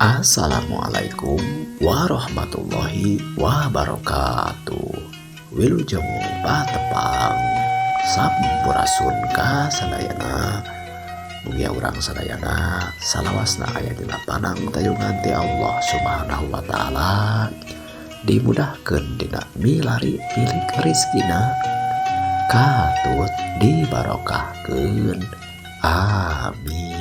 Assalamualaikum warahmatullahi wabarakatuh. Wilujeng patepang, sampurasun ka sadayana. Mugia urang sadayana salawasna aya dina panang tayungan ti Allah Subhanahu wa taala, dimudahkeun dina milari milik rizkina, katut dibarokahkeun, amin.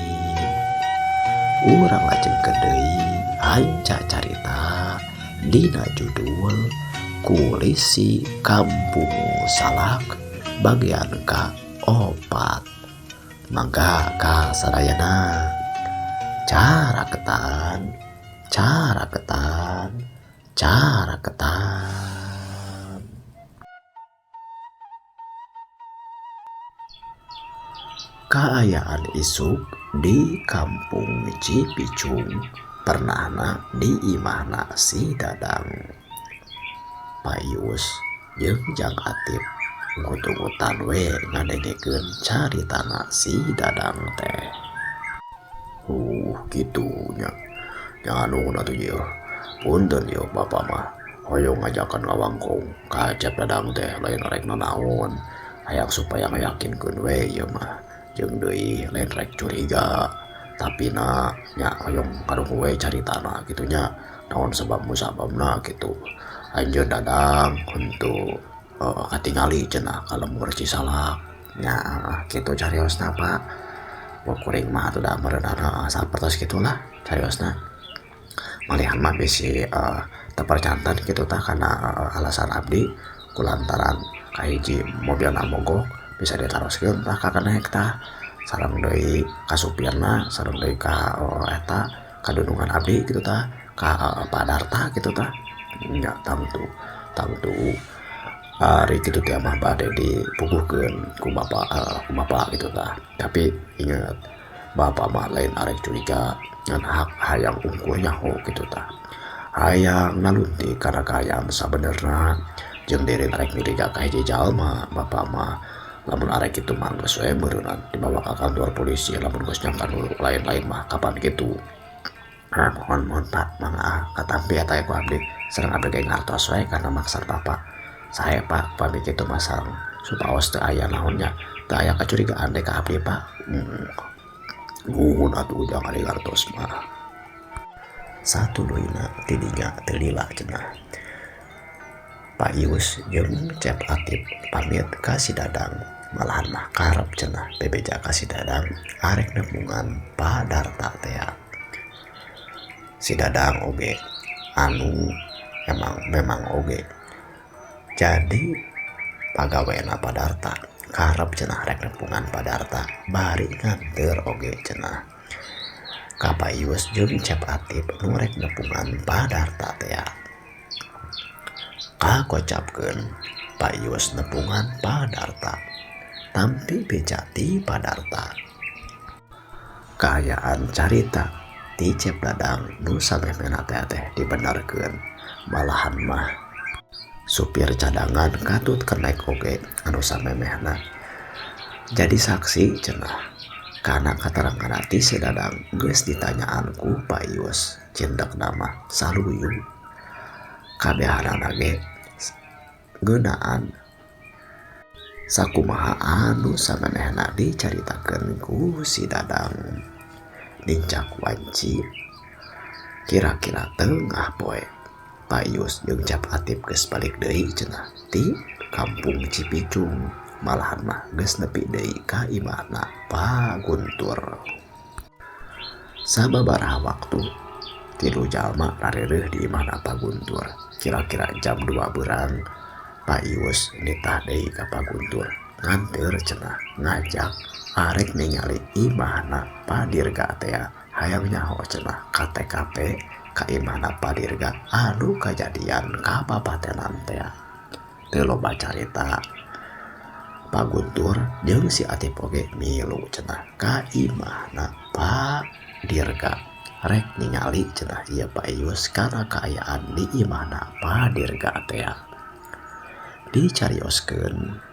Urang lajengkeun deui hanca carita dina judul Kulisi Kampung Salak bagian ka 4. Mangga ka sadayana, caraketan, caraketan, caraketan. Kaayaan isuk di Kampung Cipicung, pernahna di imahna si Dadang. Payus jeung Jang Atip ngutungutan we ngadengekeun caritana si Dadang teh. Kitu nya. Nya nuhun atuh ieu. Punten ieu bapa mah hoyong ngajakan ngawangkong ka Cep Dadang teh lain rek nanaon, hayang supaya ngayakinkeun we ieu mah. Jeung deui lain rek curiga, tapi na nya hoyong ngadungu we caritana kitu nya, naon sebab musababna kitu. Anjeun Dadang untuk katingali cenah ka lembur Cisalak nya kitu cariosna, Pak. Kuring mah atuh da meureunana sapertos kitulah cariosna. Malihan mah bisi teu percanten kitu tah kana alasan abdi kulantaran kahiji mobilna mogok bisa ditaroskeun tah ka kenek tah, sareng deui ka supirna, sareng deui ka eta kadunungan abdi kitu tah, ka Pak Darta kitu tah. Nya tangtu ari kitu teh mah bade dipuguhkeun ku bapak kitu tah. Tapi ingat, bapak mah lain arek curiga, ngan hak hayang ungkur nyaho kitu tah, hayang nalunti kana kaayaan sabenerna jeung diri arek nyuriga ka hiji jalma. Bapak mah lamun arek kitu mah geus we meureunnan dibawa ka kantor polisi lamun geus nyangka nu lain-lain mah kapan kitu. Nah, mohon mohon Pak, mangga katampi eta ku abdi, sareng abdi ge ngartos we kana maksad bapak. Sae Pak, pami kitu mah sareng supaos teu aya naonnya, teu aya kacurigaan deui ka abdi, Pak. Nuhun atuh ujang ari ngartos mah. Satuluyna tidinya teu lila cenah. Pak Yus jeung Cep Atip pamit ka si Dadang, malahan mah karep cenah bebeja ka si Dadang arek nepungan Pak Darta tea. Si Dadang oge anu emang memang oge jadi pagawena Pak Darta, karep cenah rek nepungan Pak Darta bari nganteur oge cenah ka Pak Yus jeung Cep Atip nu rek nepungan Pak Darta tea. Kakocapkeun Pak Yus nepungan Pak Darta, tampi beja ti Pak Darta. Kaayaan carita ti Cep Dadang nu samemehna teh teh dibenarkeun, malahan mah supir cadangan katut kenek oge anu samemehna jadi saksi cenah kana katerangan ti si Dadang geus ditanyaan ku Pak Yus, cindekna mah saluyu kabehanana ge ngeunaan sakumaha anu samemehna dicaritakeun ku si Dadang. Nincak wanci kira-kira tengah poe Pak Yus jeung Cep Atip geus balik deui cenah ti Kampung Cipicung, malahan mah geus nepi deui ka imahna Pak Guntur. Sababaraha waktu tilu jalma rareureuh di imahna Pak Guntur. Kira-kira jam 2 beurang Pak Yus nitah deui ka Pak Guntur, nganteur cenah ngajak arek ningali imahna Pak Dirga tea, hayang nyaho cenah ka TKP ka imahna Pak Dirga anu kajadian ka papatenan tea. Teu loba carita, Pak Guntur jeung si Atip oge milu cenah ka imahna Pak Dirga rek ningali cenah ieu Pak Yus kana kaayaan di imahna Pak Dirga tea. Dicarioskeun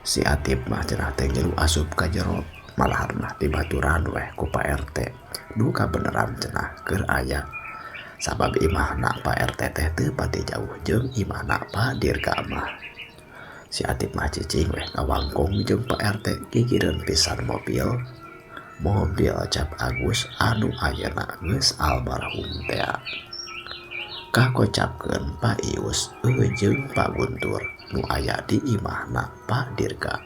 si Atip mah cenah teh ngilu asup ka jero, Malahan mah dibaturan weh ku Pak RT nu kabeneran cenah keur aya sabab imahna Pak RT teh teu pati jauh jeung imahna Pak Dirga mah. Si Atip mah cicing weh ngawangkong jeung Pak RT gigireun pisan mobil. Mobil Cep Agus anu ayeuna geus almarhum tea. Kakocapkeun Pak Ius jeung Pak Guntur nu aya di imahna Pak Dirga.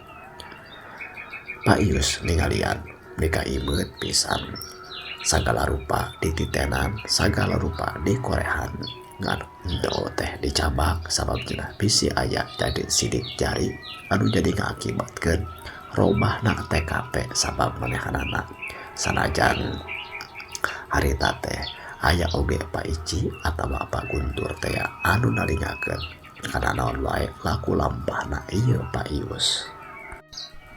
Pak Ius ningalian mika imeut pisan. Sagala rupa dititenan, sagala rupa dikorehan. Ngan henteu teh dicabak sabab cenah bisi aya jadi sidik jari anu jadi ngakibatkeun robahna TKP sabab manehanana. Sanajan harita teh aya oge Pak Ici atawa Pak Guntur teh anu nalingakeun kana naon wae laku lampahna ieu Pak Ius.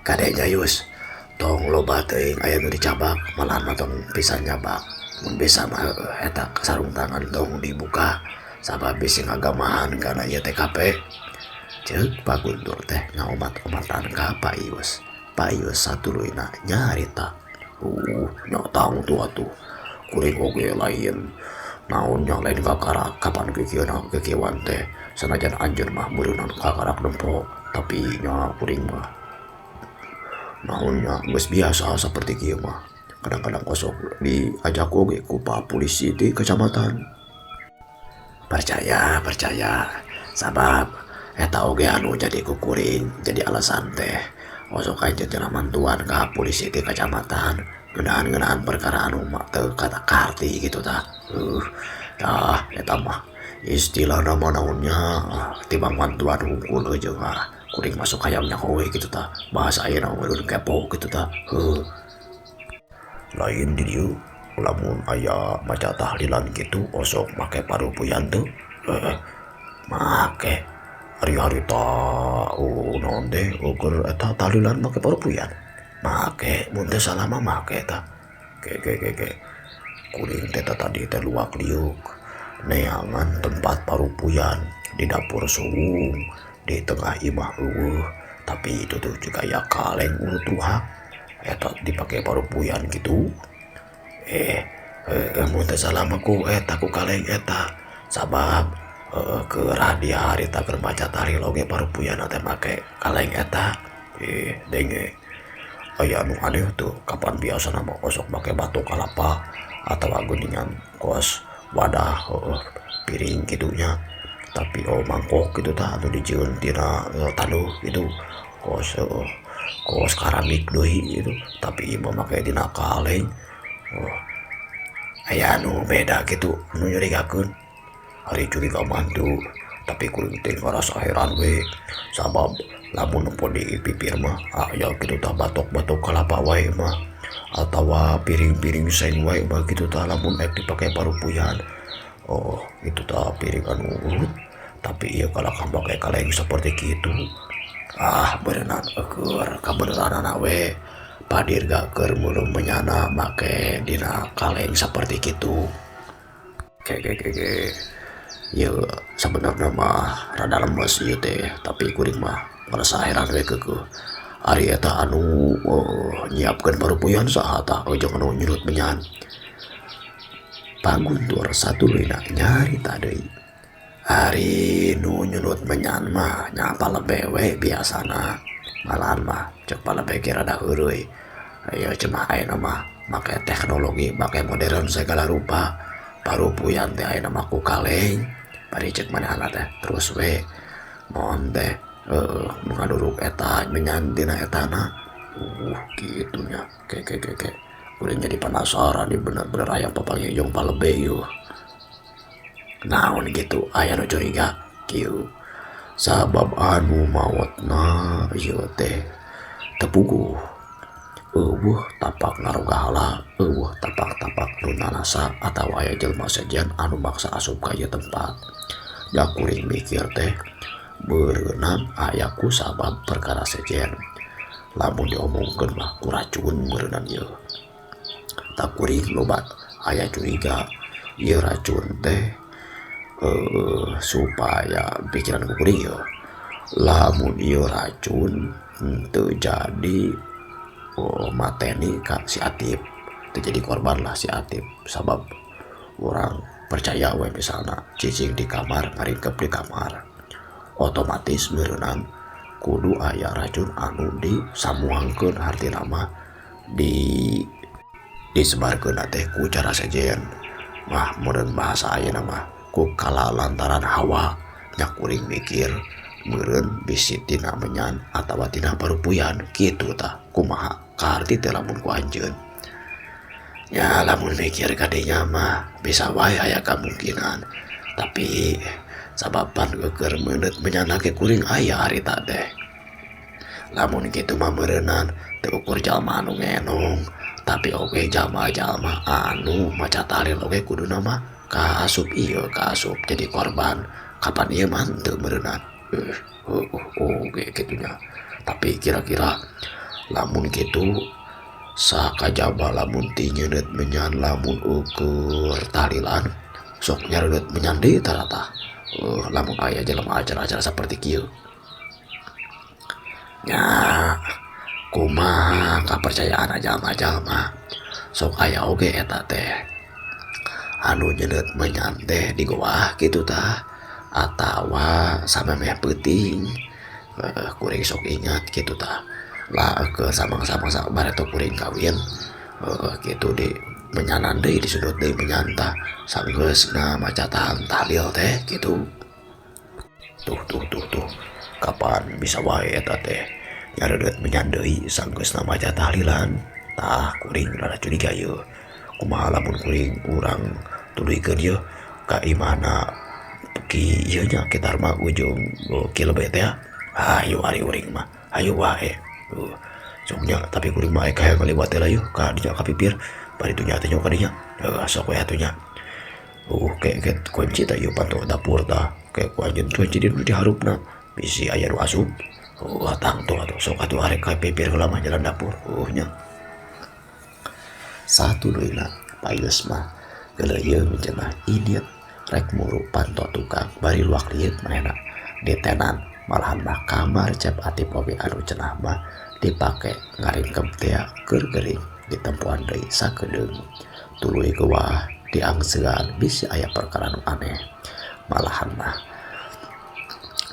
Kade nya Yus, tong loba teuing aya nu dicabak, malahan mah tong pisan nyabak. Mun bisa mah eta sarung tangan tong dibuka sabab bisi ngagamahan kana ieu TKP. Ceuk Pak Guntur teh ngaomat-omatan ka Pak Ius. Pak Ius satuluyna nyarita, nya tangtu atuh. Kuring oge lain naon nya lain kakarak kapan kikieunan kikieuan teh sanajan anjeun mah meureunan kakarak nempo tapi nya kuring mah naon nya geus biasa saperti kieu mah. Kadang-kadang osok diajak oge ku Pak Polisi di kecamatan. Percaya, percaya sabab eta oge anu jadi ku kuring jadi alasan teh osok anjeun cenah mantuan ka polisi di kecamatan ngeunaan-ngeunaan perkara anu mah teu kata karti gitu tah. Tah eta mah istilahna mah naonnya tibang mantuan hungkul jeung ah kuring masuk hayang nyaho we gitu tah. Bahasa ayeuna mah kepo gitu tah. Heuh. Lain di dieu lamun aya maca tahlilan gitu osok make parupuyan teu. Make hari-hari ta naon teh ukur eta tahlilan make parupuyan. Make mun teu salah mah make tah. Ke ke ke ke. Kuring teh tadi teh luak liuk neangan tempat parupuyan di dapur suwung di tengah imah eueuh tapi itu tuh juga ya kaleng urut ruhak eta dipake parupuyan gitu. Mun teu salah mah ku eta ku kaleng eta sabab keur dia harita keur maca tahlil oge parupuyan teh make kaleng eta. Denge aya anu aneh tuh kapan biasana mah osok make batu kalapa atawa geuningan kos wadah piring gitunya tapi mangkok gitu tah anu dijieun tina taneuh gitu kos kos keramik deui gitu tapi ieu mah make dina kaleng. Aya anu beda gitu anu nyurigakeun. Ari curiga mah teu tapi kuring teh ngarasa heran we sabab lamun nempo di pipir mah aya kitu tah batok-batok kalapa wae mah atawa piring-piring seng wae mah kitu tah lamun ek dipake parupuyan. Oh itu tah piring anu urut tapi ieu kalakah make kaleng seperti kitu. Ah berenang eueur kabeneranana we Pak Dirga keur meureum menyana make dina kaleng seperti kitu. Ke ke ke ke. Ieu sabenerna mah rada lemes ieu teh tapi kuring mah ngarasa heran we keukeuh. Ari eta anu nyiapkeun parupuyan saha tah jeung anu nyurut menyan. Pak Guntur satuluyna nyarita deui. Ari nu nyurut menyan mah nya palebe we biasana. Malahan mah ceuk palebe ge rada heureuy. Ieu cenah ayeuna mah make teknologi make modern segala rupa. Parupuyan teh ayeuna mah ku kaleng. Bari ceuk manehna teh terus we naon teh nu ngaduruk eta menyan tina etana. Kitu nya. Ke ke ke ke. Kuring jadi penasaran ieu bener-bener aya papanggih jeung palebe ieu. Naon gitu aya nu curiga kieu. Sabab anu maotna ieu teh teu puguh. Eueuh tapak ngarogahala, eueuh tapak-tapak nu narasa atawa aya jelema sejen anu maksa asup ka ieu tempat. Da kuring mikir teh beureunan aya ku sabab perkara sejen. Lamun diomongkeun mah ku racun meureunan ieu. Tak kuring loba aya curiga ieu racun teh supaya pikiran ku kuring ieu. Lamun ieu racun henteu jadi Mateni ka si Atip teu jadi korban lah si Atip sabab urang percaya we misalna cicing di kamar ngaringkep di kamar otomatis meureunan kudu aya racun anu disamuangkeun hartina mah di disebarkeun teh ku cara sejen mah meureun bahasa ayeuna mah ku kala lantaran hawa nya kuring mikir meureun bisi tina menyan atawa tina parupuyan kitu tah kumaha kaharti teh lamun ku anjeun ya lamun mikir kadinya mah bisa wae aya kamungkinan tapi sababan keur meuneut menyan ge kuring aya harita teh lamun kitu mah meureunan teu ukur jalma anu ngenong tapi oge jalma-jalma anu maca tahlil oge kuduna mah kaasup ieu kaasup jadi korban kapan ieu mah henteu meureunan oge kitu nya tapi kira-kira lamun kitu sakajaba lamun ti nyeuneut menyan lamun ukur tahlilan sok nyareuneut menyan deui tah lamun aya jelema acara-acara saperti kieu nya kumaha kapercayaan jalma-jalma sok aya oge eta teh anu nyeuneut menyan teh di goah kitu tah atawa samemeh peuting kuring sok ingat kitu tah lah ke samang-samang bareto kuring kawin kitu di menyanan deui disudut deui menyan tah sanggeusna maca tahlil teh kitu tuh tuh tuh tuh kapan bisa wae eta teh nyareudeuet menyan deui sanggeusna maca tahlilan tah kuring rada curiga ieu kumaha lamun kuring urang tuluykeun ieu ka imahna ki ieu nya Ki Tarma ujung Ki Lebe teh hayu ari uring mah hayu wae sok nya tapi kuring mah hayang ngaliwat teh lah yeuh ka dinya ka pipir bari tu nya teh ka dinya sok we atuh nya ke kunci teh ieu panto dapur tah ke ku anjeun kunci di diharupna bisi aya nu asup tangtu atuh sok atuh arek ka pipir heula mah jalan dapur nya satuluyna payus mah geuleuyeung cenah idiot rek muru panto tukang bari luak lieut manehna ditenan malahan mah kamar Cep Atip oge anu cenah mah dipake ngaringkep tea keur gering ditempuan deui sakedeung tuluy geuwah diangsean bisi aya perkara nu aneh malahan mah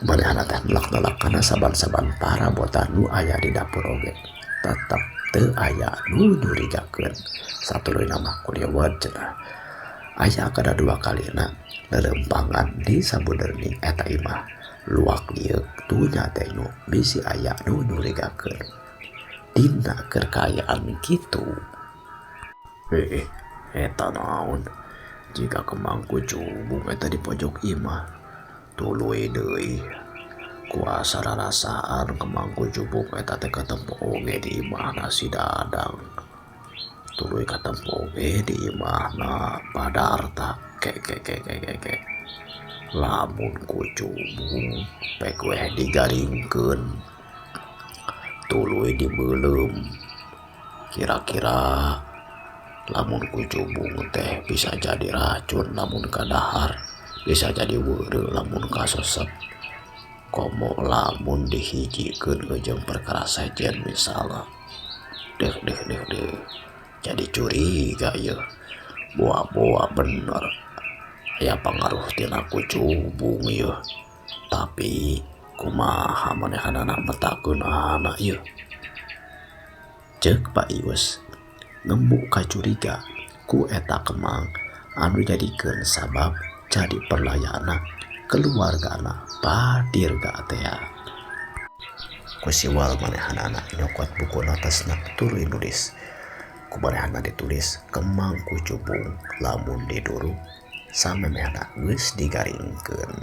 manehna teh nolak-nolak kana saban-saban parabotan nu aya di dapur oge tetep teu aya nu nyurigakeun satuluyna mah kuliwat cenah aya kada dua kalina lelempangan di sabudeurning eta imah luak lieuk tunya teh nu bisi aya nu nyurigakeun dina keur kaayaan kitu eta naon jika kemang kucubung eta di pojok imah tuluy deui kuasa rarasaan kemang kucubung eta teh katempo oge di imahna si Dadang tuluy katempo oge di imahna Padarta ke ke ke ke ke ke lamun kucubung pek weh digaringkeun tuluy dibeuleum kira-kira lamun kucubung teh bisa jadi racun lamun kadahar bisa jadi weureu lamun kasesep komo lamun dihijikeun jeung perkara sejen misalna deh deh deh deh jadi curiga ieu boa-boa bener aya pangaruh tina kucubung ieu tapi kumaha manehanana metakeun anak ieu ceuk Pak Ius ngemuk kacuriga ku eta kemang anu jadikeun sabab jadi perlayana keluargana Padirga tea ku siwal manehanana nyokot buku notasna tuluy nulis ku manehana ditulis kemang kucubung lamun diduruk samemehna geus digaringkeun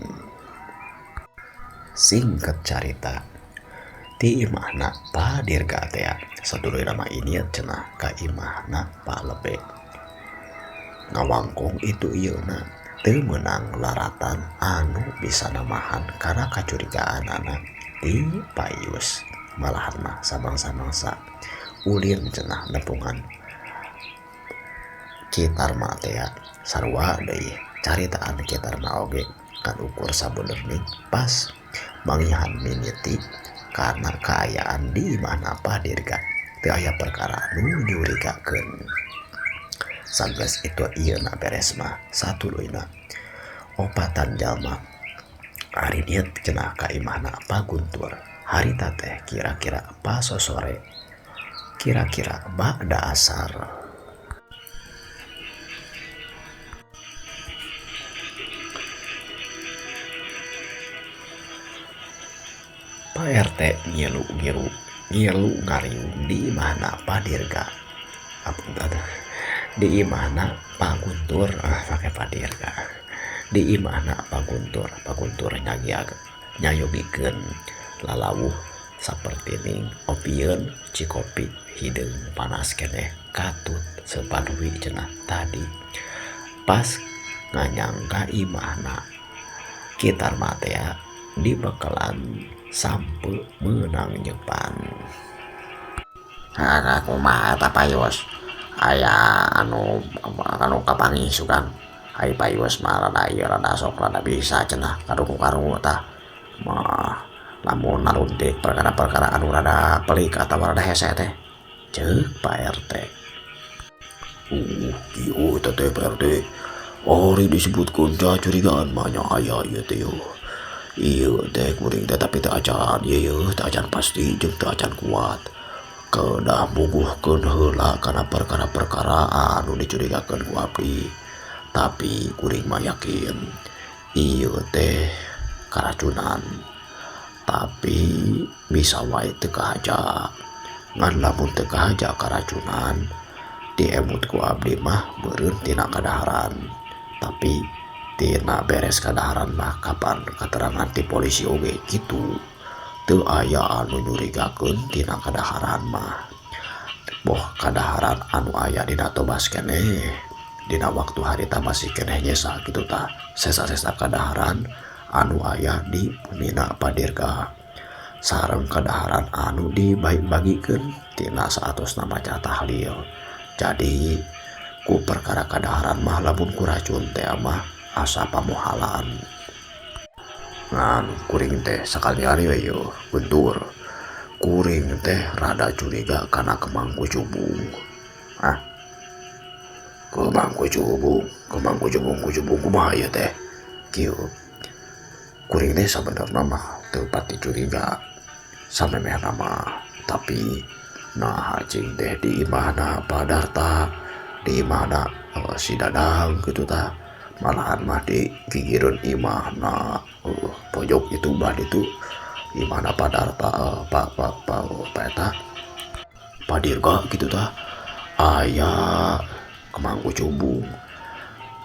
singkat carita ti imahna Padirga tea satuluyna mah ini cenah ka imahna Pak Lebe ngawangkong itu ieuna teu meunang laratan anu bisa namahan kana kacurigaanana ti Payus malahan mah samangsa-mangsa ulin cenah nepungan Ki Tarma tea sarua deui caritaan Ki Tarma oge kan ukur sabenerna pas manggihan mimiti karena kaayaan di imahna Padirga Teu aya perkara nu nyurigakeun. Sanggeus itu ieu na beres mah satuluyna opatan jalma ari niat cenah ka imahna Pak Guntur harita teh kira-kira pasosore kira-kira ba'da asar. Pak RT ngilu-ngilu ngilu ngariung di imahna Pak Dirga apunten di imahna Pak Guntur pakai Pak Dirga di imahna Pak Guntur. Pak Guntur nyayogikeun lalawuh sapertining opieun cikopi hideung panas keneh katut sepanwi cenah tadi pas nganyang ka imahna Ki Tarma teh dibekalan sampe meunang nyepan. Nah, kumaha eta Payos? Aya anu anu kapanggih sugan. Ai Payos mah rada ieu rada sok rada bisa cenah karungu-karungu tah. Mah lamun naruntik perkara-perkara anu rada pelik atawa rada hese teh. Ceuk Pak RT. Kieu eta teh Pak RT. Ari disebutkeun cacurigaan mah nya aya ieu teh yeuh. Ieu teh kuring teh tapi teu acan ieu teu acan pasti jeung teu acan kuat. Kedah muguhkeun heula kana perkara-perkara anu dicurigakeun ku abdi. Tapi kuring mah yakin ieu teh karacunan. Tapi bisa wae teu kahaja. Ngan lamun teu kahaja karacunan diemut ku abdi mah meureun tina kadaharan. Tapi tina beres kadaharan mah kapan keterangan ti polisi oge kitu. Teu aya anu nyurigakeun tina kadaharan mah. Boh kadaharan anu aya dina tobas keneh dina waktu harita masih keneh nyesa kitu tah sesa-sesa kadaharan anu aya di bumina Pak Dirga sareng kadaharan anu dibagi-bagikeun tina saatosna maca tahlil. Jadi ku perkara kadaharan mah lamun ku racun teh mah asa pamohalan. Ngan kuring teh sakalian we yeuh Guntur. Kuring teh rada curiga kana kemang kucubung. Ah. Kemang kucubung, kemang kucubung kucubung kumaha ieu teh? Kieu. Kuring teh sabenerna mah teu pati curiga samemehna mah, tapi nah cing teh di imahna Pak Darta, di imahna si Dadang kitu tah. Malahan mah di gigireun imahna pojok itu bah ditu imahna Pak Darta Pak Pak Pak Pak eta Pak Dirga kitu tah aya kemang kucubung.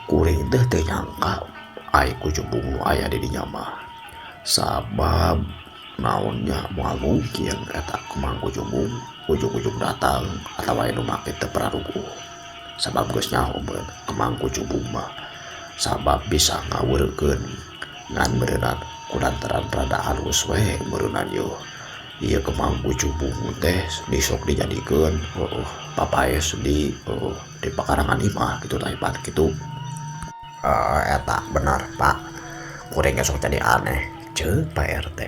Kuring teh teu nyangka ai kucubung nu aya di dinya mah. Sabab naonnya moal mungkin eta kemang kucubung ujug-ujug datang atawa anu make teu pararuguh. Sabab geus nyaho meureun kemang kucubung mah sabab bisa ngawurkeun ngan meureunnan kulantaran rada halus we meureunnan yeuh. Ieu kemang kucubung teh disok dijadikeun papaes di pakarangan imah kitu tah ipan kitu. Eta bener Pak. Kuring sok jadi aneh ceuk Pak RT.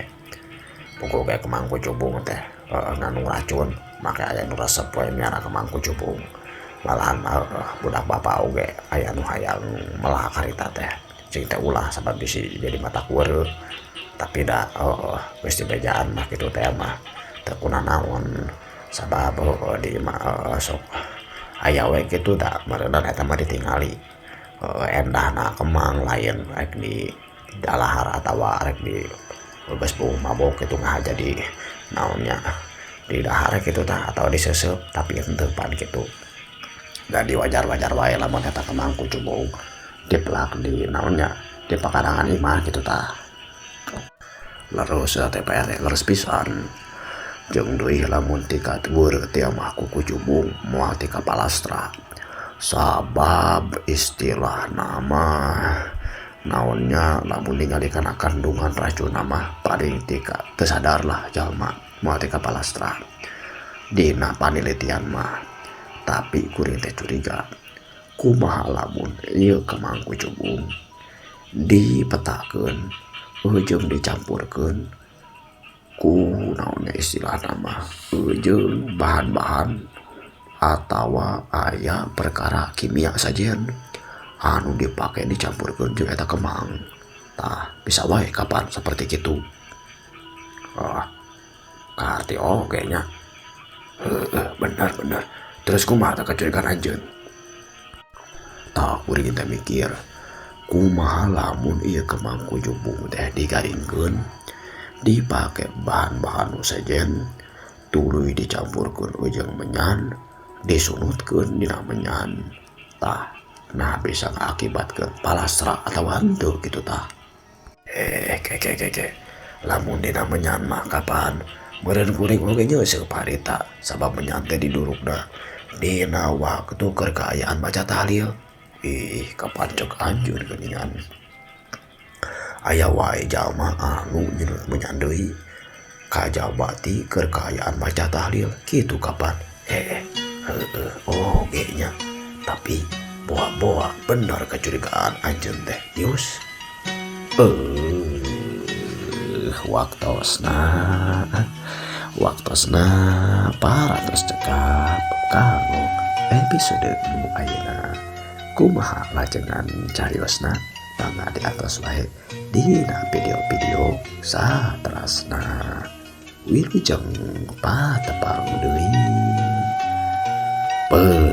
Pokok ge kemang kucubung teh ngandung racun make aya nu resep we miara kemang kucubung. Malahan budak bapak oge aya nu hayang melak harita teh cing teh ulah sabab bisi jadi mata kueur. Tapi da geus dibejaan mah kitu teh mah teu kunanaon sabab di imah sok aya we kitu da meureunna eta mah ditingali endahna kemang lain rek di dalahar atawa rek di geus beuh mabok kitu ngahaja di naonnya di dahar kitu tah atawa diseuseub tapi henteu pan kitu. Jadi wajar-wajar wae lamun eta kemang kucubung dipelak di naonnya di pakarangan imah kitu tah. Leres teh Pak RT leres pisan. Jeung deui lamun tika dhuwur teh mah ku kucubung moal tika palastra. Sabab istilah nama naonnya lamun ningali kana kandungan racun mah paling tika teu sadar lah jalma moal tika palastra. Dina panelitian mah tapi kuring teh curiga kumaha lamun ieu kemang kucubung dipetakeun jeung dicampurkeun Ku naon istilahna mah jeung bahan-bahan atawa aya perkara kimia sajen anu dipake dicampurkeun jeung eta kemang. Tah bisa wae kapan seperti kitu. Oh, kaharti oge nya. Heeh, bener bener. Terus kumaha tah kacurigaan anjeun? Tah kuring teh mikir, kumaha lamun ieu kemang kujubung teh digaringkeun, dipake bahan-bahan nu sejen, tuluy dicampurkeun jeung menyan, disunutkeun dina menyan. Tah, nah bisa ngakibatkeun palasra atawa henteu kitu tah. Eh, ke ke ke ke. Lamun dina menyan mah kapan meureun kuring oge nyeuseup harita sabab menyan teh didurukna dina waktu keur kaayaan maca tahlil. Ih, kapan cek anjeun geuningan. Aya wae jalma anu nyunut menyan deui kajaba ti keur kaayaan maca tahlil kitu kapan. Eh, heeh oge nya. Tapi boa-boa bener kecurigaan anjeun teh, Yus. Waktosna waktosna parantos cekap kanggo episode nu ayeuna. Kumaha lajengan cariosna mangga diatos wae dina video-video saterasna. Wilujeng patepang deui. Peun.